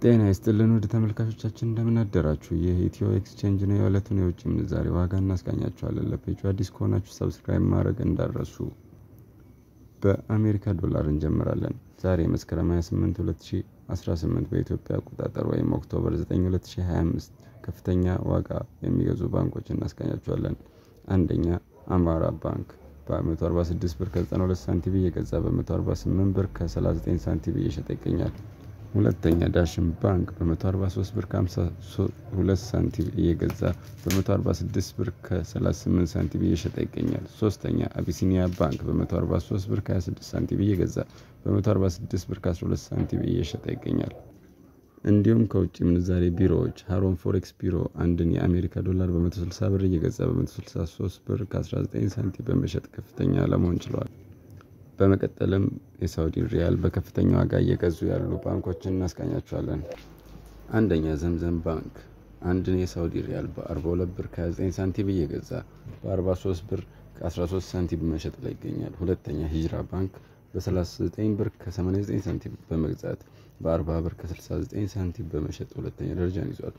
ጤና ይስጥልን ውድ ተመልካቾቻችን፣ እንደምን አደራችሁ? ይህ ኢትዮ ኤክስቼንጅ ነው። የዕለቱን የውጭ ምንዛሬ ዋጋ እናስቃኛችኋለን። ለፔጁ አዲስ ከሆናችሁ subscribe ማድረግ እንዳትረሱ። በአሜሪካ ዶላር እንጀምራለን። ዛሬ መስከረም 28 2018 በኢትዮጵያ አቆጣጠር ወይም October 9 2025 ከፍተኛ ዋጋ የሚገዙ ባንኮች እናስቃኛችኋለን። አንደኛ፣ አማራ ባንክ በ146 ብር ከ92 ሳንቲም እየገዛ በ148 ብር ከ39 ሳንቲም እየሸጠ ይገኛል። ሁለተኛ፣ ዳሽን ባንክ በ143 ብር ከ52 ሳንቲም እየገዛ በ146 ብር ከ38 ሳንቲም እየሸጠ ይገኛል። ሶስተኛ፣ አቢሲኒያ ባንክ በ143 ብር ከ26 ሳንቲም እየገዛ በ146 ብር ከ12 ሳንቲም እየሸጠ ይገኛል። እንዲሁም ከውጭ ምንዛሬ ቢሮዎች ሀሮን ፎሬክስ ቢሮ አንድን የአሜሪካ ዶላር በ160 ብር እየገዛ በ163 ብር ከ19 ሳንቲም በመሸጥ ከፍተኛ ለመሆን ችለዋል። በመቀጠልም የሳውዲ ሪያል በከፍተኛ ዋጋ እየገዙ ያሉ ባንኮችን እናስቃኛችኋለን። አንደኛ፣ ዘምዘም ባንክ አንድን የሳውዲ ሪያል በ42 ብር ከ29 ሳንቲም እየገዛ በ43 ብር ከ13 ሳንቲም በመሸጥ ላይ ይገኛል። ሁለተኛ፣ ሂጅራ ባንክ በ39 ብር ከ89 ሳንቲም በመግዛት በ40 ብር ከ69 ሳንቲም በመሸጥ ሁለተኛ ደረጃን ይዟል።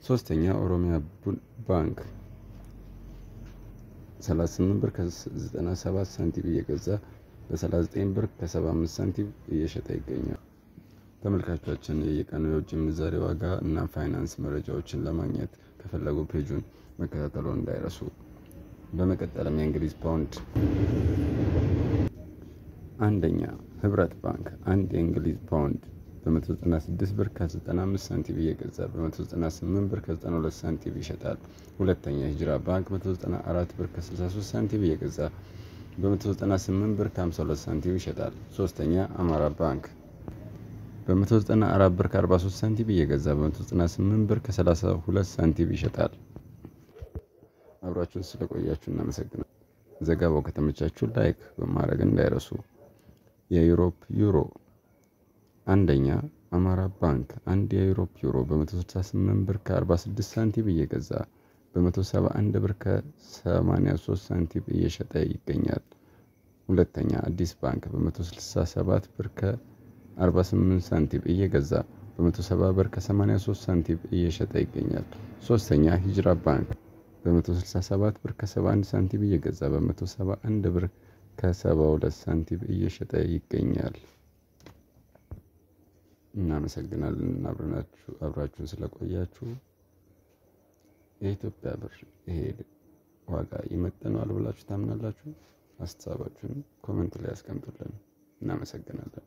ሶስተኛ፣ ኦሮሚያ ባንክ 38 ብር ከ97 ሳንቲም እየገዛ በ39 ብር ከ75 ሳንቲም እየሸጠ ይገኛል። ተመልካቾቻችን፣ የየቀኑ የውጭ ምንዛሬ ዋጋ እና ፋይናንስ መረጃዎችን ለማግኘት ከፈለጉ page ኡን መከታተሉን እንዳይረሱ። በመቀጠልም የእንግሊዝ ፓውንድ፣ አንደኛ፣ ህብረት ባንክ አንድ የእንግሊዝ ፓውንድ በ196 ብር ከ95 ሳንቲም እየገዛ በ198 ብር ከ92 ሳንቲም ይሸጣል። ሁለተኛ፣ ሂጅራ ባንክ 194 ብር ከ63 ሳንቲም እየገዛ በ198 ብር ከ52 ሳንቲም ይሸጣል። ሶስተኛ፣ አማራ ባንክ በ194 ብር ከ43 ሳንቲም እየገዛ በ198 ብር ከ32 ሳንቲም ይሸጣል። አብራችሁን ስለቆያችሁ እናመሰግናለን። ዘገባው ከተመቻችሁ like በማድረግ እንዳይረሱ። የ Europe ዩሮ፣ አንደኛ፣ አማራ ባንክ አንድ የ Europe ዩሮ በ168 ብር ከ46 ሳንቲም እየገዛ በ171 ብር ከ83 ሳንቲም እየሸጠ ይገኛል። ሁለተኛ፣ አዲስ ባንክ በ167 ብር ከ48 ሳንቲም እየገዛ በ170 ብር ከ83 ሳንቲም እየሸጠ ይገኛል። ሶስተኛ፣ ሂጅራ ባንክ በ167 ብር ከ71 ሳንቲም እየገዛ በ171 ብር ከ72 ሳንቲም እየሸጠ ይገኛል። እናመሰግናለን አብረናችሁ አብራችሁን ስለቆያችሁ። የኢትዮጵያ ብር ይሄ ዋጋ ይመጥነዋል ብላችሁ ታምናላችሁ? ሀሳባችሁን comment ላይ ያስቀምጡልን። እናመሰግናለን።